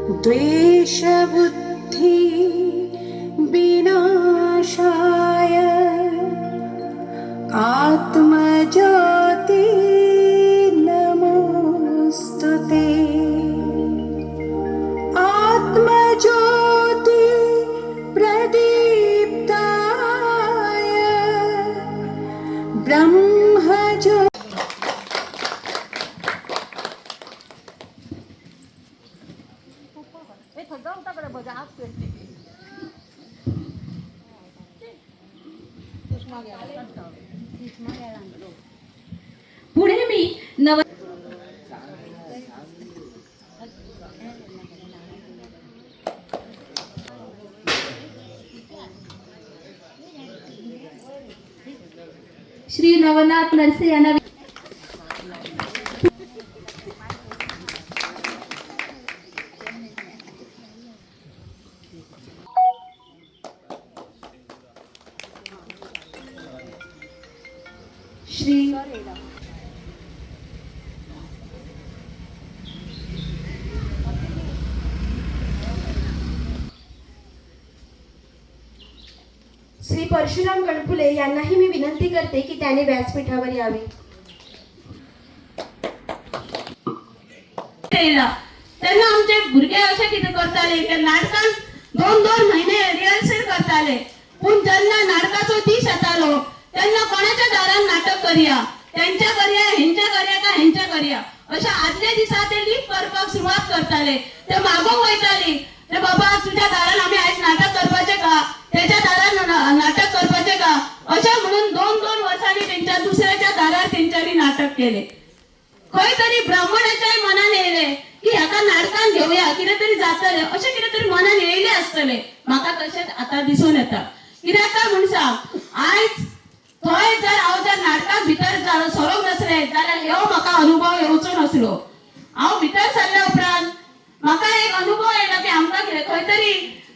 द्वेषबुद्धि विनाशाय आत्मज्योति नमोऽस्तु ते। आत्मज्योति प्रदीप्ताय ब्रह्मज्योति। पुढे मी नव श्री नवनाथ नरसे यांना श्री श्री परशुराम गणपुले यांनाही मी विनंती करते की त्यांनी व्यासपीठावर यावे. येयला तेन्ना आमचे भुरगे अशें कितें करताले ते नाटकान दोन दोन म्हयने रिहर्सल करताले. पूण जेन्ना नाटकाचो दीस येतालो तेन्ना कोणाच्या दारान नाटक करया, तेंच्या करया, हेंच्या करया काय हेंच्या करया, अशें आदल्या दिसा ते लीप करपाक सुरवात करताले. ते मागोंक वयताली, रे बाबा तुज्या दारान आमी आयज नाटक करपाचें का, तेच्या दारान नाटक करपाचें का, अशें म्हणून दोन दोन वर्सांनी तेंच्या दुसऱ्याच्या दारार तेंच्यांनी नाटक केलें. खंय तरी ब्राह्मणाच्याय मनान येयलें की हाका नाटकान घेवया, कितें तरी जातलें, अशें कितें तरी मनान येयलें आसतलें. म्हाका तशेंच आतां दिसून येता. कित्याक काय म्हूण सांग, आयज थंय जर हांव जर नाटकान भितर सरोंक नासलें जाल्यार ह्यो म्हाका अनुभव येवचो नासलो. हांव भितर सरल्या उपरांत म्हाका एक अनुभव येयलो की आमकां कितें खंय तरी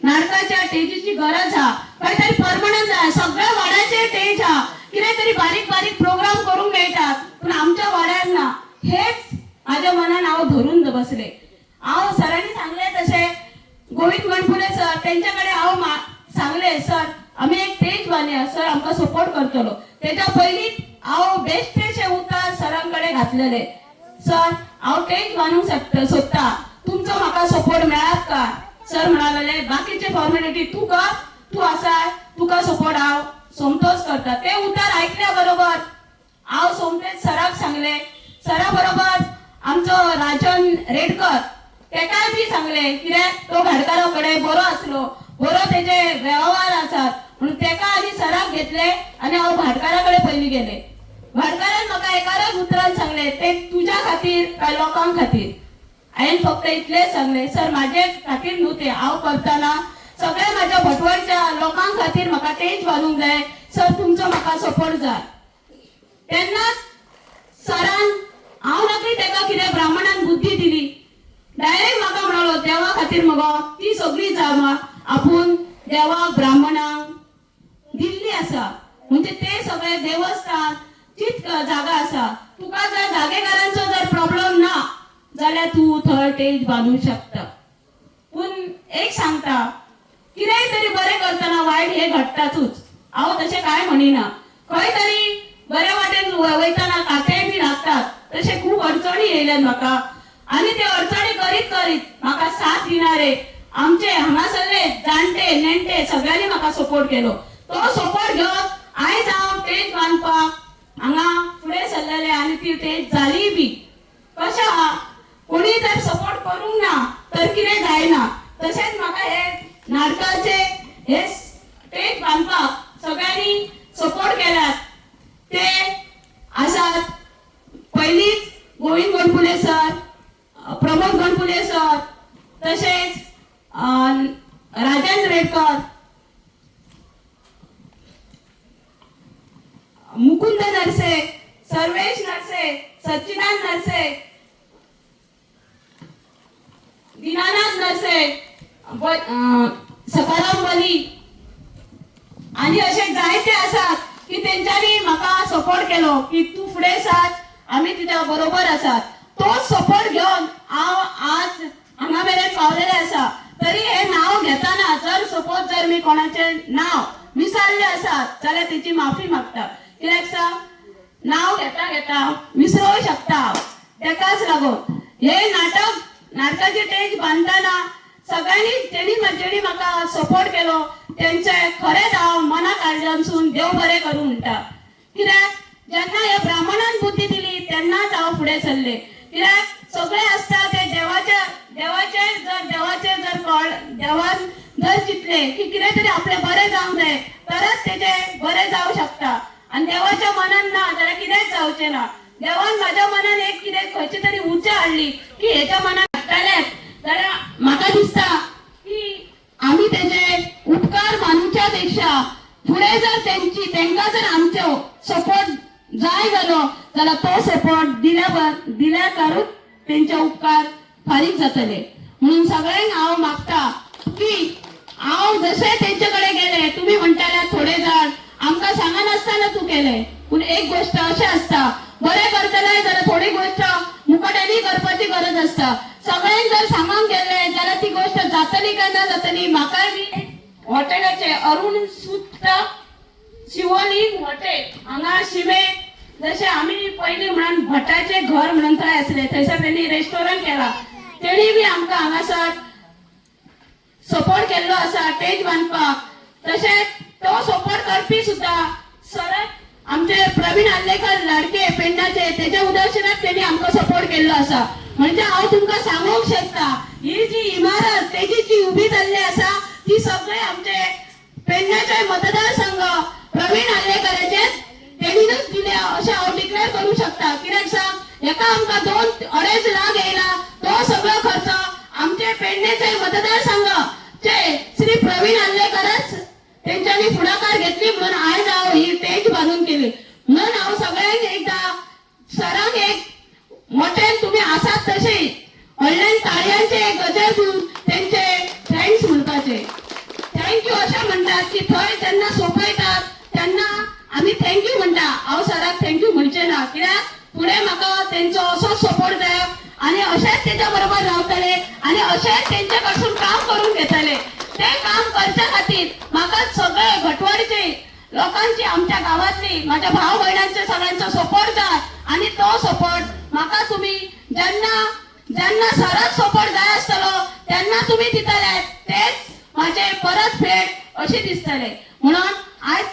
नाटकाच्या स्टेजीची गरज आहा, खंय तरी परमनंट जाय. सगळ्या वाड्याचेर स्टेज आहा, कितें तरी बारीक बारीक प्रोग्राम करूंक मेळटात, पूण आमच्या वाड्यार ना. हेच म्हाज्या मनान हांव धरून बसलें. हांव सरांनी सांगलें तशें गोविंद गणपुले सर तेंच्या कडेन हांव सांगलें, सर आमी एक स्टेज बांदया, सर आमकां सपोर्ट करतलो. तेच्या पयलींच हांव बेश्टेशें उतर सरां कडेन घातलेलें, सर हांव स्टेज बांदूंक सोदता, तुमचो म्हाका सपोर्ट मेळत काय? सर म्हणाले, बाकीचे फॉर्मेलिटी तूं कर, तूं आसाय, तुका सपोर्ट हांव सोमतोच करता. ते उतर आयकल्या बरोबर हांव सोमतेच सराक सांगलें. सरा बरोबर आमचो राजन रेडकर तेकाय बी सांगलें, कित्याक तो भाटकारा कडेन बरो आसलो, बरो तेजे वेव्हार आसात म्हणून तेका आनी सराक घेतले आनी हांव भाटकारा कडेन पयलीं गेलें. भाटकारान म्हाका एकाच उतरान सांगलें, ते तुज्या खातीर काय लोकां खातीर? हांवें फक्त इतलेंच सांगलें, सर म्हाजे खातीर न्हू तें, हांव करतना सगळ्या म्हाज्या भटवळच्या लोकां खातीर म्हाका टेज बांदूंक जाय, सर तुमचो म्हाका सपोर्ट जाय. तेन्नाच सरान हांव नकळी तेका कितें ब्राह्मणान बुद्धी दिली, डायरेक्ट म्हाका म्हणलो, देवा खातीर मगो ती सगळी जागा आपूण देवाक ब्राह्मणाक दिल्ली आसा, म्हणजे ते सगळे देवस्थान तीच जागा आसा, तुका जर जागेकारांचो जर प्रॉब्लम ना जाल्यार तूं थंय टेज बांदूंक शकता. पूण एक सांगता, कितेंय तरी बरें करतना वायट हें घडटातूच. हांव तशें कांय म्हणिना, खंय तरी बरे वाटेन वयतना कांटेय बी लागतात, तशें खूब अडचणी येयल्यात म्हाका आनी ते अडचणी करीत करीत म्हाका साथ दिणारे आमचे हांगासरले जाणटे नेणटे सगळ्यांनी म्हाका सपोर्ट केलो. तो सपोर्ट घेवन आयज हांव टेज बांदपाक हांगा फुडें सरलेलें आनी ती टेज जालीय बी. कशें आहा, कोणी जर सपोर्ट करूंक ना तर कितें जायना. तशेंच म्हाका हे नाटकाचे हे स्टेज बांदपाक सगळ्यांनी सपोर्ट केल्यात ते आसात पयलींच गोविंद गणपुले सर, प्रमोद गणपुले सर, तशेंच राजेंद्र रेडकर, मुकुंद नरसे, सर्वेश नरसे, सच्चिदानंद नरसे, दीनानाथ नरसे, सकाराम बली आनी अशे जायते आसात की तेंच्यांनी म्हाका सपोर्ट केलो की तूं फुडें सर, आमी तुज्या बरोबर आसात. तो सपोर्ट घेवन हांव आज हांगा मेरेन पावलेलें आसा. कोणाचें नांव विसरलें आसा जाल्यार तेची माफी मागता. कित्याक सांग, नांव घेता घेता विसरूंक शकता हांव. तेकाच लागून हे नाटक नाटकाचे टेज बांदतना सगळ्यांनी जेणी जेणी म्हाका सपोर्ट केलो तेंचे खरेंच हांव मना काळजांसून देव बरें करूं म्हणटा. कित्याक जेन्ना ह्या ब्राह्मणान बुद्धी दिली तेन्नाच हांव फुडें सरलें. कित्याक सगळे आसता ते देवाच्या देवाचेर जर देवाचेर जर कळ देवान जर चिंतलें की कितें तरी आपलें बरें जावंक जाय तरच तेजें बरें जावं शकता. आनी देवाच्या मनान ना जाल्यार कितेंच जावचें ना. देवान म्हाज्या मनान एक कितें खंयची तरी उर्जा हाडली की हेच्या मनान हाडटलेंच जाल्यार म्हाका दिसता की आमी तेजे उपकार मानुच्या पेक्षा फुडें जर तेंची तेंकां जर आमचो सपोर्ट जाय जालो जाल्यार तो सपोर्ट दिल्या दिल्या कारूच तेंचे उपकार फारीक जातले. म्हणून सगळ्यांक हांव मागता की हांव जशें तेंचे कडेन गेले, तुमी म्हणटाले थोडे जाण आमकां सांगनासतना तूं केलें, पूण एक गोश्ट अशें आसता, बरें करतले जाल्यार थोडी गोश्ट मुखाट्यांनी करपाची गरज आसता. सगळ्यांक जर सांगूंक गेले जाल्यार ती गोश्ट जातली काय ना जातली. म्हाकाय बी हॉटेलाचे अरुण सुत्ता शिवोली हॉटेल हांगा शिमे जशें आमी पयलीं म्हणून भटाचें घर म्हणून थंय आसलें, थंयसर तेणी रेस्टॉरंट केला, तेणी बी आमकां हांगासर सपोर्ट केल्लो आसा टेज बांदपाक. तशेंच तो सपोर्ट करपी सुद्दां सरत आमचे प्रवीण आर्लेकर लाडके पेडण्याचे, तेच्या उदरशिरात तेणी आमकां सपोर्ट केल्लो आसा. म्हणजे हांव तुमकां सांगूंक शकता, ही जी इमारत तेजी जी उबी जाल्ली आसा ती सगळे आमचे पेडण्याचे मतदारसंघ प्रवीण आर्लेकराचे तेणीनूच दिल्या अशें हांव डिक्लेअर करूंक शकता. कित्याक सांग, हेका आमकां 2-2.5 लाख येयला, तो सगळो खर्च आमचे पेडणेचे मतदारसंघ चे श्री प्रवीण आर्लेकरच तेंच्यांनी फुडाकार घेतली म्हणून आयज हांव ही टेज बांदून केली. म्हणून हांव सगळ्यांक एकदां सरांक एक मोठ्यान तुमी आसात तशे व्हडल्यान ताळयांचे एक गजर दिवन तेंचे thanks म्हणपाचे, thank you अशें म्हणटात की थंय जेन्ना सोंपयतात तेन्ना आमी thank you म्हणटा. हांव सराक thank you म्हणचें ना, कित्याक फुडें म्हाका तेंचो असोच सपोर्ट जाय आनी अशेंच तेच्या बरोबर रावतले आनी अशेंच तेंचे कडसून काम करून घेतले. तें काम करच्या खातीर म्हाका सगळे घटवाडीचे लोकांची, आमच्या गांवांतली, म्हाज्या भाव भयणांचे सगळ्यांचो सपोर्ट जाय आनी तो सपोर्ट म्हाका तुमी जेन्ना जेन्ना सरच सपोर्ट जाय आसतलो तेन्ना तुमी दितले, तेच म्हाजे परत फेड अशें दिसतले. म्हणून आयज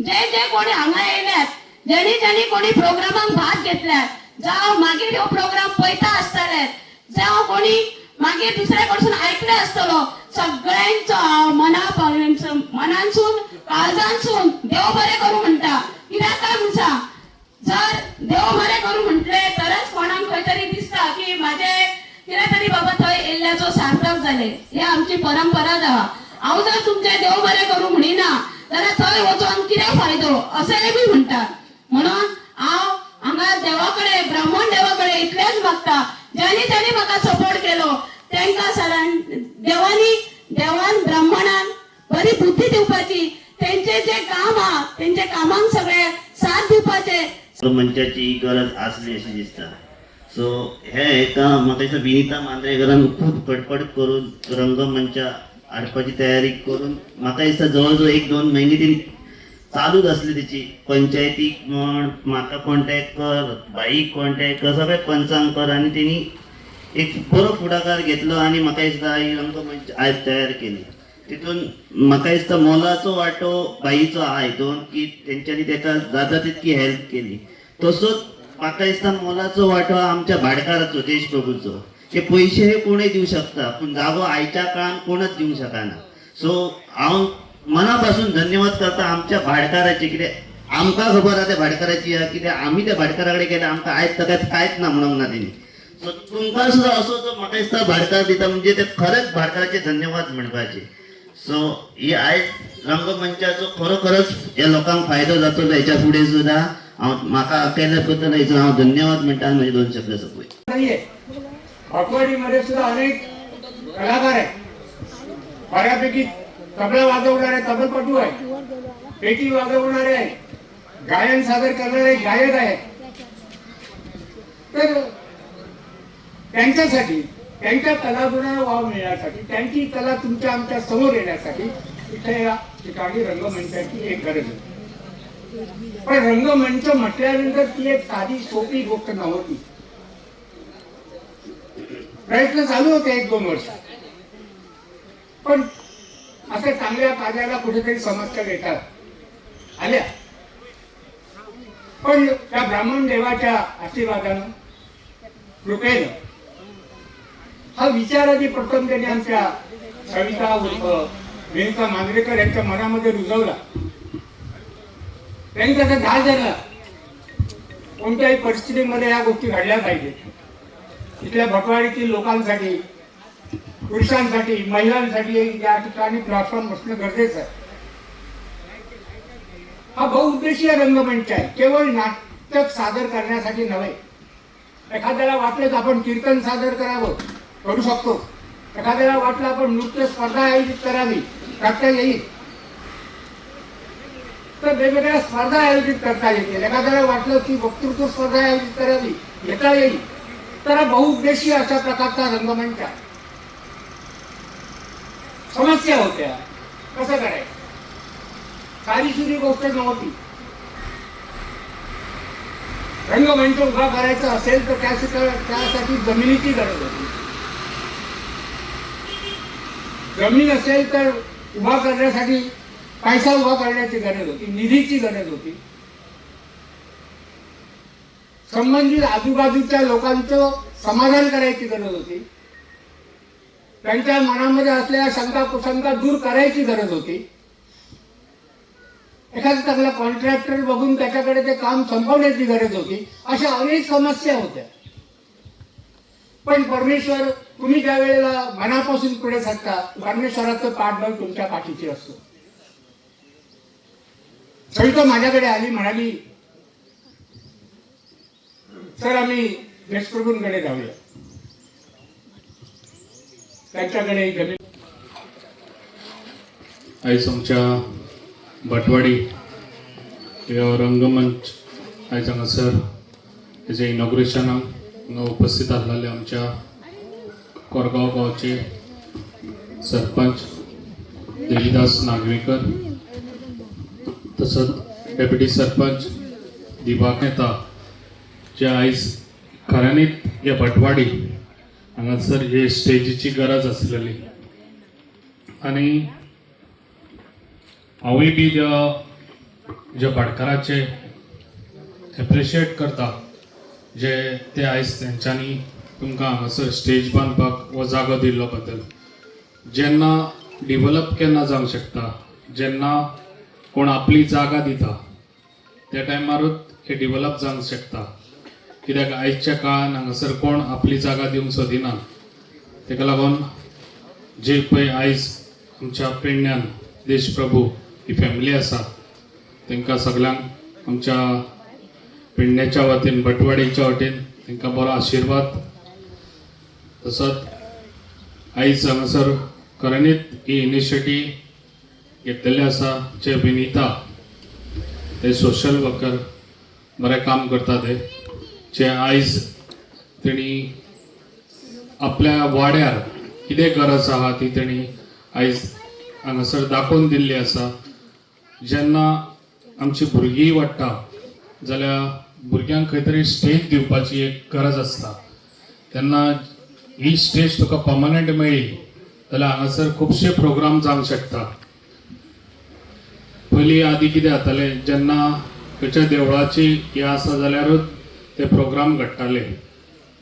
जे जे कोणी हांगा येयल्यात, जेणी जेणी कोणी प्रोग्रामाक भाग घेतल्यात, जावं मागीर ह्यो प्रोग्राम पळयता आसतले, जावं कोणी मागीर दुसऱ्या कडसून आयकले आसतलो, सगळ्यांचो हांव मना मनांसून काळजांसून देव बरें करूं म्हणटा. कित्याक काय म्हणसा, जर देव बरें करूं म्हटले तरच कोणाक खंय तरी दिसता की म्हाजे कितें तरी बाबा थंय येयल्ल्याचो सार्थक जालें. ही आमची परंपरा जावा. हांव जर तुमचें देव बरें करूं म्हणिना जाल्यार थंय वचोन कितें फायदो अशेंय बी म्हणटात. म्हणून हांव हांगा देवा कडेन, ब्राह्मण देवा कडेन इतलेंच मागता, ज्यांनी ज्यांनी म्हाका सपोर्ट केलो तेंकां सरान देवानी देवान ब्राह्मणान बरी बुद्धी दिवपाची, तेंचे जे काम आहा तेंच्या कामांक सगळे साथ दिवपाचे. रंगमंचाची गरज आसली अशी दिसता. सो हे एका म्हाका दिसता विनिता मांद्रेकरान खूब खटपट करून रंगमंचा हाडपाची तयारी करून म्हाका दिसता जवळ जवळ 1-2 म्हयने ती चालूच आसली तेची. पंचायतीक म्हण म्हाका कॉन्टॅक्ट कर, बाईक कॉन्टॅक्ट कर, सगळे पंचांक कर आनी तेणी एक बरो फुडाकार घेतलो आनी म्हाका दिसता ही रंगमंच आयज तयार केली. तितून म्हाका दिसता मोलाचो वांटो बाईचो आहा हितून की तेंच्यांनी तेका जाता तितकी हेल्प केली. तसोच म्हाका दिसता मोलाचो वांटो आमच्या भाटकाराचो देशप्रभूचो, की पयशे हे कोणूय दिवं शकता पूण जागो आयच्या काळान कोणच दिवंक शकना. सो हांव मना पासून धन्यवाद करता आमच्या भाटकाराचे, कित्याक आमकां खबर आहा त्या भाटकाराची, कित्याक आमी त्या भाटकारा कडेन गेले, आमकां आयज ताका कांयच ना म्हणूंक ना तेणी. सो तुमकां सुद्दां असो जो म्हाका दिसता भाटकार दिता म्हणजे ते खरेंच भाटकाराचे धन्यवाद म्हणपाचे. सो ही आयज रंगमंचाचो खरोखरच ह्या लोकांक फायदो जातलो हेच्या फुडें सुद्दां. हांव म्हाका केल्या बद्दल हेचो हांव धन्यवाद म्हणटा आनी म्हजे 2 शब्द सोंपय. नाहीये. भाकवाडीमध्ये सुद्धा अनेक कलाकार आहेत. बऱ्यापैकी तबला वाजवणारे तबलपटू आहे, पेटी वाजवणारे आहे, गायन सादर करणारे गायक आहेत. तर त्यांच्यासाठी, त्यांच्या कलागुणाला वाव मिळण्यासाठी, त्यांची कला तुमच्या आमच्या समोर येण्यासाठी इथे या ठिकाणी रंगमंचाची एक गरज होती. पण रंगमंच म्हटल्यानंतर ती एक साधी सोपी गोष्ट नव्हती. प्रयत्न चालू होते 1-2 वर्ष, पण अशा चांगल्या कार्याला कुठेतरी समस्या येतात आल्या. पण त्या ब्राह्मण देवाच्या आशीर्वादानं, कृपेनं हा विचार आधी प्रथम त्यांनी आमच्या सविता उर्फ विनिता मांजरेकर यांच्या मनामध्ये रुजवला. त्यांनी त्याचा धार धरला, कोणत्याही परिस्थितीमध्ये ह्या गोष्टी घडल्या पाहिजेत. इथल्या भटवाडीतील लोकांसाठी, पुरुषांसाठी, महिलांसाठी या ठिकाणी प्लॅटफॉर्म असणं गरजेचं आहे. हा बहुउद्देशीय रंगमंच आहे, केवळ नाटक सादर करण्यासाठी नव्हे. एखाद्याला वाटलं तर आपण कीर्तन सादर करावं, करू शकतो. एखाद्याला वाटलं आपण नृत्य स्पर्धा आयोजित करावी, करता येईल. तर वेगवेगळ्या स्पर्धा आयोजित करता येतील. एखाद्याला वाटलं की वक्तृत्व स्पर्धा आयोजित करावी, घेता येईल. तर हा बहुउद्देशीय अशा प्रकारचा रंगमंच आहे. समस्या होत्या, कसं करायचं, सारी सुरी गोष्ट नव्हती. रंगमंच उभा करायचा असेल तर त्यासाठी जमिनीची गरज होती. जमीन असेल तर उभा करण्यासाठी पैसा उभा करण्याची गरज होती, निधीची गरज होती. संबंधित आजूबाजूच्या लोकांचं समाधान करायची गरज होती. त्यांच्या मनामध्ये असलेल्या शंका कुशंका दूर करायची गरज होती. एखादा चांगला कॉन्ट्रॅक्टर बघून त्याच्याकडे ते काम संपवण्याची गरज होती. अशा अनेक समस्या होत्या. पण परमेश्वर, तुम्ही ज्या वेळेला मनापासून पुढे सरता, परमेश्वराचं पाठबळ तुमच्या पाठीशी असतो. सविता माझ्याकडे आली, म्हणाली, सर आम्ही देशप्रभूंकडे जाऊया, त्यांच्याकडे जमीन. आयज आमच्या भटवाडी ह्यो रंगमंच आयज हांगासर हेजे इनॉग्रेशनाक हांगा उपस्थित आसलेले आमच्या कोरगांव गांवचे सरपंच देवीदास नागवेकर, तसंच डेप्युटी सरपंच दिबा मेहता, जे आयज खऱ्यांनीच ह्या भटवाडी हांगासर हे स्टेजीची गरज आसलेली. आनी हांवूय बी ज्या भाटकाराचे एप्रिशिएट करता, जे ते आयज तेंच्यांनी तुमकां हांगासर स्टेज बांदपाक हो जागो दिल्लो बद्दल. जेन्ना डिवलप केन्ना जावंक शकता, जेन्ना कोण आपली जागा दिता त्या टायमारूच हे डिवलप जावंक शकता. कित्याक आयच्या काळान हांगासर कोण आपली जागा दिवंक सोदिना. तेका लागून जे पळय आयज आमच्या पेडण्यान देशप्रभू ही फॅमिली आसा, तांकां सगळ्यांक आमच्या पेडण्याच्या वतीन, भटवाडीच्या वतीन तांकां बरो आशिर्वाद. तसोच आयज हांगासर खऱ्यांनीच ही इनिशिएटीव घेतलेली आसा, जे विनिता ते सोशल वर्कर बरें काम करता, ते जे आयज तेणी आपल्या वाड्यार कितें गरज आहा ती तेणी आयज हांगासर दाखोवन दिल्ली आसा. जेन्ना आमची भुरगीं वाडटा जाल्यार भुरग्यांक खंय तरी स्टेज दिवपाची एक गरज आसता. तेन्ना ही स्टेज तुका पर्मनंट मेळ्ळी जाल्यार हांगासर खुबशे प्रोग्राम जावंक शकता. पयलीं आदी कितें जातालें, जेन्ना खंयच्या देवळाची हें आसा जाल्यारूच ते प्रोग्राम घडटाले.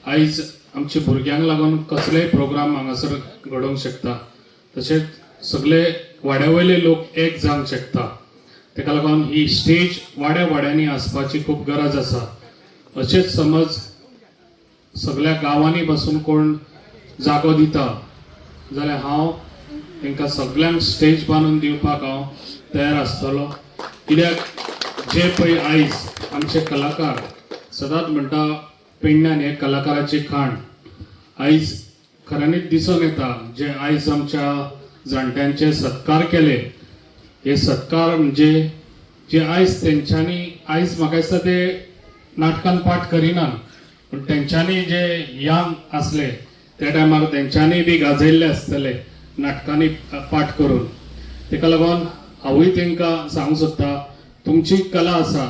आयज आमच्या भुरग्यांक लागून कसलेय प्रोग्राम हांगासर घडोवंक शकता, तशेंच सगळे वाड्या वयले लोक एक जावंक शकता. ताका लागून ही स्टेज वाड्या वाड्यांनी आसपाची खूब गरज आसा. अशेंच समज सगळ्या गांवांनी बसून कोण जागो दिता जाल्यार हांव तांकां सगळ्यांक स्टेज बांदून दिवपाक हांव तयार आसतलो. कित्याक जे पळय आयज आमचे कलाकार सदांच म्हणटा, पेडण्यान हे कलाकाराची खाण. आयज खऱ्यांनीच दिसून येता, जे आयज आमच्या जाणट्यांचे सत्कार केले, हे सत्कार म्हणजे जे आयज तेंच्यांनी, आयज म्हाका दिसता ते नाटकान पाठ करिनात, पूण तेंच्यांनी जे यंग आसले त्या टायमार तेंच्यांनी बी गाजयल्ले आसतले नाटकांनी पाठ करून. तेका लागून हांवूय तांकां सांगूंक सोदता, तुमची कला आसा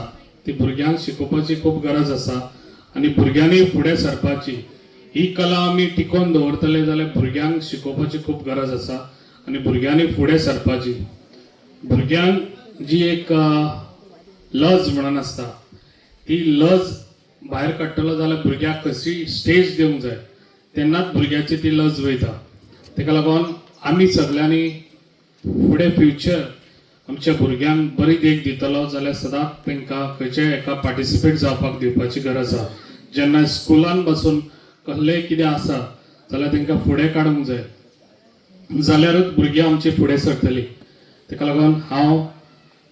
ती भुरग्यांक शिकोवपाची खूब गरज आसा आनी भुरग्यांनी फुडें सरपाची. ही कला आमी टिकोवन दवरतले जाल्यार भुरग्यांक शिकोवपाची खूब गरज आसा आनी भुरग्यांनी फुडें सरपाची. भुरग्यांक जी एक लज म्हणून आसता ती लज भायर काडटलो जाल्यार भुरग्याक कशी स्टेज दिवंक जाय, तेन्नाच भुरग्याची ती लज वयता. तेका लागून आमी सगल्यांनी फुडें फ्युचर आमच्या भुरग्यांक बरी देख दितलो जाल्यार सदांच तांकां खंयच्याय एका पार्टिसिपेट जावपाक दिवपाची गरज आसा. जेन्ना स्कुलान बसून कसलेंय कितें आसा जाल्यार तांकां फुडें काडूंक जाय, जाल्यारूच भुरगीं आमची फुडें सरतलीं. ताका लागून हांव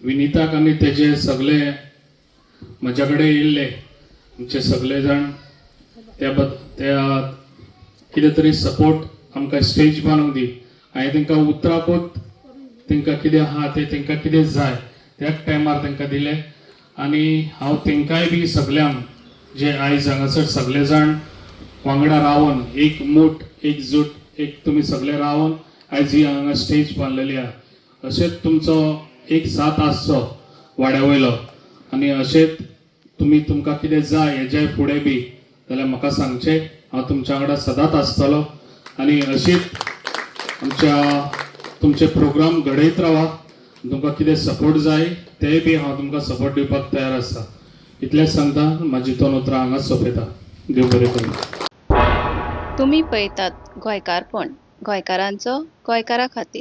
विनिताक आनी तेजे सगळे म्हज्या कडेन येयल्ले आमचे सगळे जाण त्या बद त्या कितें तरी सपोर्ट आमकां स्टेज बांदूंक दी. हांवें तांकां उतरापूत तांकां कितें आहा तें तांकां कितें जाय त्याच टायमार तांकां दिलें. आनी हांव तांकांय बी सगल्यांक जे आयज हांगासर सगळे जाण वांगडा रावन एक मूठ एकजूट एक तुमी सगळे रावन आयज ही हांगा स्टेज बांदलेली आहा, अशेंच तुमचो एक साथ आसचो वाड्या वयलो आनी अशेंच तुमी तुमकां कितें जाय हेज्या फुडें बी जाल्यार म्हाका सांगचें, हांव तुमच्या वांगडा सदांच आसतलो. आनी अशीच आमच्या तुमचे प्रोग्राम घडयत रावा. तुमकां कितें सपोर्ट जाय तेय बी हांव तुमकां सपोर्ट दिवपाक तयार आसा. इतलेंच सांगता, म्हाजी दोन उतरां हांगाच सोंपयता. देव बरें करूं. तुमी पळयतात गोंयकारपण, गोंयकारांचो गोंयकारा खातीर.